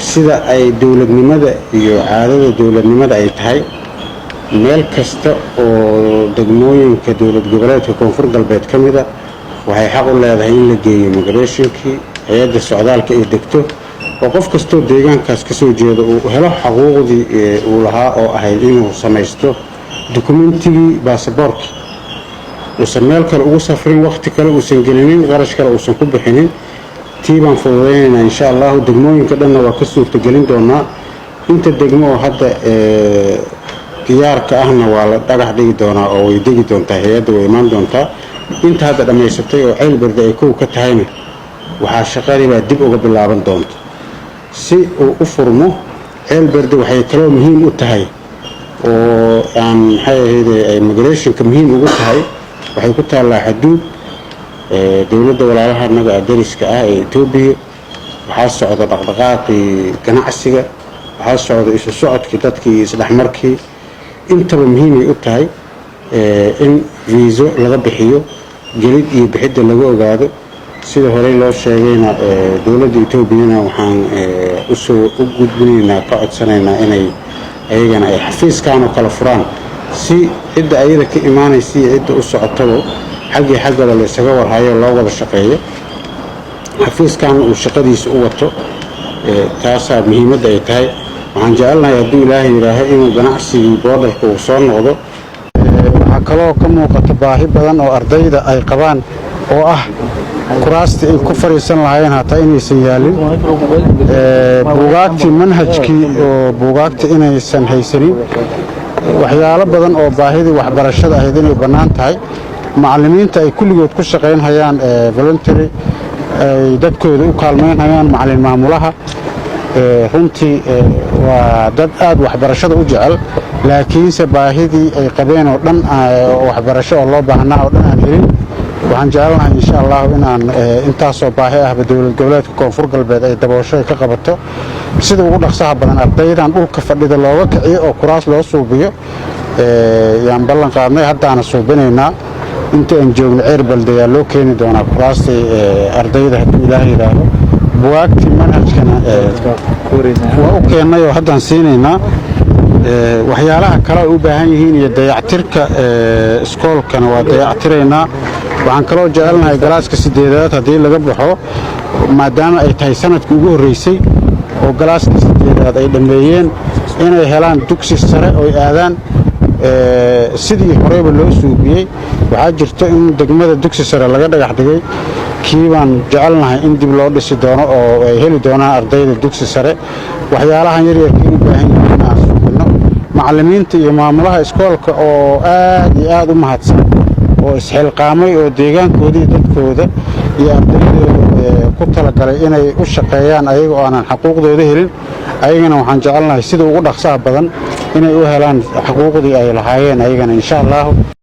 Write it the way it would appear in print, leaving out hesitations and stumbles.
Sida ay dowladnimada iyo caadada dowladnimada ay tahay, meel kasta oo degmooyinka Dowlad Goboleedka Koonfur Galbeed ka mida waxay xaq u leedahay in la geeyo immigrationkii, hay-adda socdaalka ay degto, oo qof kastoo deegaankaas kasoo jeeda uu helo xaquuqdii uu lahaa oo ahayd inuu samaysto dukumentigii baasaboorki, uusan meel kale ugu safrin, waqti kale uusan gelinin, qarash kale uusan ku bixinin. Tii baan fududaynaynaa, insha Allahu. Degmooyinka dhanna waa ka suurtagelin doonaa. Inta degmo oo hadda diyaarka ahna waa la dhagax dhigi doonaa oo way degi doontaa, hay-adda way imaan doontaa. Inta hadda dhammaysatay oo Ceelberde ay kow ka tahayna, waxaa shaqadii baa dib uga bilaaban doonta si uu u furmo. Ceelberde waxay kaloo muhiim u tahay oo aan, maxay ahayd, immigrationka muhiim ugu tahay, waxay ku taallaa xaduud dowladda walaalaha naga dariska ah ee Etoobiya. Waxaa socda dhaqdhaqaaqii ganacsiga, waxaa socda isu socodkii dadkii iyo isdhexmarkii. Intaba muhiimay u tahay in viiso laga bixiyo, gelid iyo bixidda laga ogaado. Sida horey loo sheegayna, dowladda Etoobiyana waxaan usoo u gudbinaynaa, ka codsanaynaa inay ayagana ay xafiiskan oo kale furaan, si cidda ayada ka imaanaysa iyo cidda u socotaba xaggii xaggaba la isaga warhayo, loo wada shaqeeyo, xafiiskan uu shaqadiisa u wato. Taasaa muhiimadda ay tahay. Waxaan jecelnahay, hadduu Ilaahay yidhaaho, inuu ganacsigii borderka uu soo noqdo. Waxaa kaloo ka muuqata baahi badan oo ardayda ay qabaan oo ah kuraastii ay ku fadhiisan lahaayeen hataa inaysan yaalin, buugaagtii manhajkii oo buugaagta inaysan haysanin, waxyaalo badan oo baahidii waxbarashada ahayd inay bannaan tahay. Macallimiinta ay kulligood ku shaqaynhayaan voluntary, ay dadkooda u kaalmaynhayaan. Macallin maamulaha runtii waa dad aad waxbarashada u jecel, laakiinse baahidii ay qabeen oo dhan waxbarasho oo loo baahnaa oo dhan aan helin. Waxaan jecelnahay, insha Allahu, inaan intaasoo baahi ahba Dowlad Goboleedka Koonfur Galbeed ay daboosho ay ka qabato, sida ugu dhaqsaha badan ardaydan dhulka fadhida looga kiciyo oo kuraas loo suubiyo yaan ballan qaadnay, haddaana suubinaynaa. Inta aan joogno Ceelberde ayaa loo keeni doonaa kuraastii ardayda, hadduu Ilaah yidhaahdo. Buwaagtii manhajkana waa u keennay oo haddaan siinaynaa. Waxyaalaha kale ay u baahan yihiin iyo dayactirka iskoolkana waa dayactiraynaa. Waxaan kaloo jecelnahay galaaska sideedaad haddii laga baxo, maadaama ay tahay sanadkii ugu horreysay oo galaaska sideedaad ay dhammeeyeen, inay helaan dugsi sare oy aadaan sidii horeyba loo suubiyey. Waxaa jirto in degmada dugsi sare laga dhagax dhigay. Kii baan jecelnahay in dib loo dhisi doono oo ay heli doonaan ardayda dugsi sare. Waxyaalahan yaryarkii u baahan yihiin aan suubinno. Macallimiinta iyo maamulaha iskoolka oo aad iyo aad u mahadsan oo isxilqaamay oo deegaankooda iyo dadkooda iyo ardaydooda ku talagalay inay u shaqeeyaan ayaga oo aanan xaquuqdooda helin, ayagana waxaan jecelnahay sida ugu dhaqsaha badan inay u helaan xaquuqdii ay lahaayeen ayagana, insha Allahu.